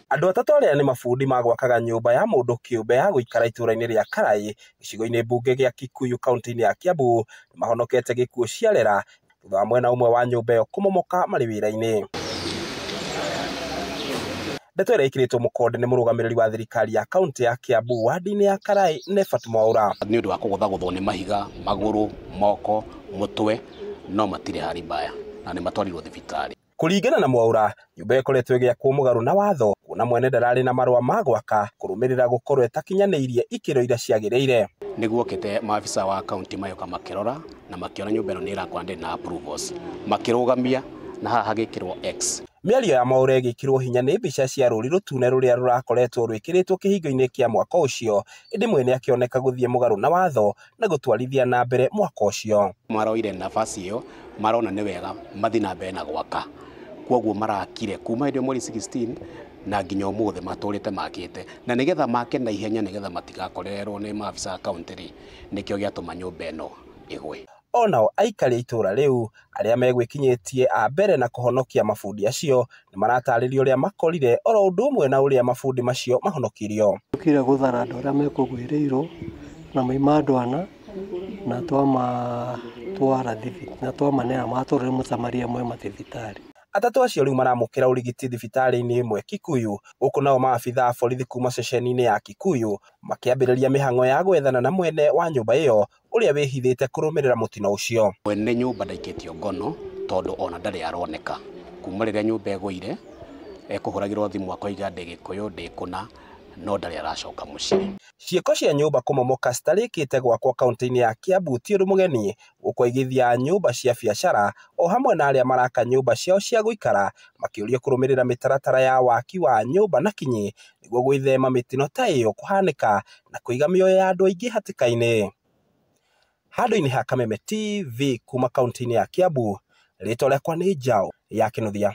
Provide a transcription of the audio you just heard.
Andũ atatũ arĩa nĩ mabundi magwakaga nyũmba ya mũndũ kĩũmbe ya gũikara itũũra-inĩ rĩa Karai gĩcigo-inĩ mbunge gĩa Kikuyu kaunti-inĩ ya Kiambu nĩmahonokete gĩkuũ ciarera thutha wa mwena ũmwe wa nyũmba ĩyo kũmomoka marĩ wĩra-inĩ. Ndeto ĩrĩa ĩkĩrĩtwo mũkonde nĩ mũrũgamĩrĩri wa thirikari ya kaunti ya Kiambu wadi-inĩ ya Karai Nephat Mwaura. Nĩ ũndũ wa kũgũthagũthwo nĩ mahiga, magũrũ, moko, mũtwe, no matirĩ hari mbaya na nĩ matwarirwo thibitarĩ. Kũringana na Mwaura, nyũmba ĩkoretwo ĩgĩakwo mũgarũ na watho kuona mwene ndararĩ na marũa ma gwaka kũrũmĩrĩra gũkorwo ĩtakinyanĩirie ikĩro iria ciagĩrĩire. Nĩguokĩte maabisa wa kaunti mayoka makĩrora na makĩona nyũmba ĩno nĩ ĩrakwa ndĩrĩ na approvals, makĩrũgamia na haha hagĩkĩrwo X. Mĩario ya Mwaura ĩgĩkĩrwo hinya nĩ mbica cia rũri rũtune rũrĩa rũrakoretwo rwĩkĩrĩtwo kĩhingo-inĩ kĩa mwako ũcio, ĩndĩ mwene akĩoneka gũthiĩ mũgarũ na watho na gũtwarithia na mbere mwako ũcio. Maroire nafasi ĩyo marona nĩ wega mathiĩ na mbere na gwaka, kwoguo marakire kuma hĩndĩ mweri 16 na nginya ũmũthĩ matũrĩte makĩte, na nĩgetha make na ihenya nĩgetha matigakorererwo nĩ maabisa a kaunti rĩ, nĩkĩo gĩatũma nyũmba ĩno ĩgwe. Onao aikari a itũũra rĩu arĩa megwĩkinyĩtie a mbere na kũhonokia mabundi acio nĩmaratarĩria ũrĩa makorire oro ũndũ ũmwe na ũrĩa mabundi macio mahonokirio. Tũkire gũthara andũ arĩa mekũgwĩrĩirwo na maima andũ ana na twamatwara na twamaneana matwarire mũsamaria mwema thibitarĩ. Atatũ acio rĩu maramũkĩra ũrigiti thibitarĩ-inĩ ĩmwe Kikuyu, gũkũ nao maabitha a borithi kuma ceceni-inĩ ya Kikuyu makĩambĩrĩria mĩhang'o ya gwethana na mwene wa nyũmba ĩyo ũrĩa wĩhithĩte kũrũmĩrĩra mũtino ũcio. Mwene nyũmba ndaikĩtio ngono tondũ ona ndarĩ aroneka kuma rĩrĩa nyũmba ĩgũire, ekũhũragĩrwo thimũ akoiga ndĩ Gĩkũyũ ndĩ kũna, no ndarĩ aracoka mũciĩ. Ciĩko cia nyũmba kũmomoka citarĩkĩte gwakwo kaunti-inĩ ya Kiambu ti ũndũ mũgeni, gũkũ aigithia a nyũmba cia biacara o hamwe na arĩa maraka nyũmba ciao cia gũikara makĩũrio kũrũmĩrĩra mĩtaratara ya waki wa nyũmba na kinyi nĩguo gwĩthema mĩtino ta ĩyo kũhanĩka na kũiga mĩoyo ya andũ aingĩ hatĩka-inĩ. Handũ-inĩ ha Kameme TV kuma kaunti-inĩ ya Kiambu, rĩtwa rĩakwa nĩ Njaũ ya Kĩnuthia.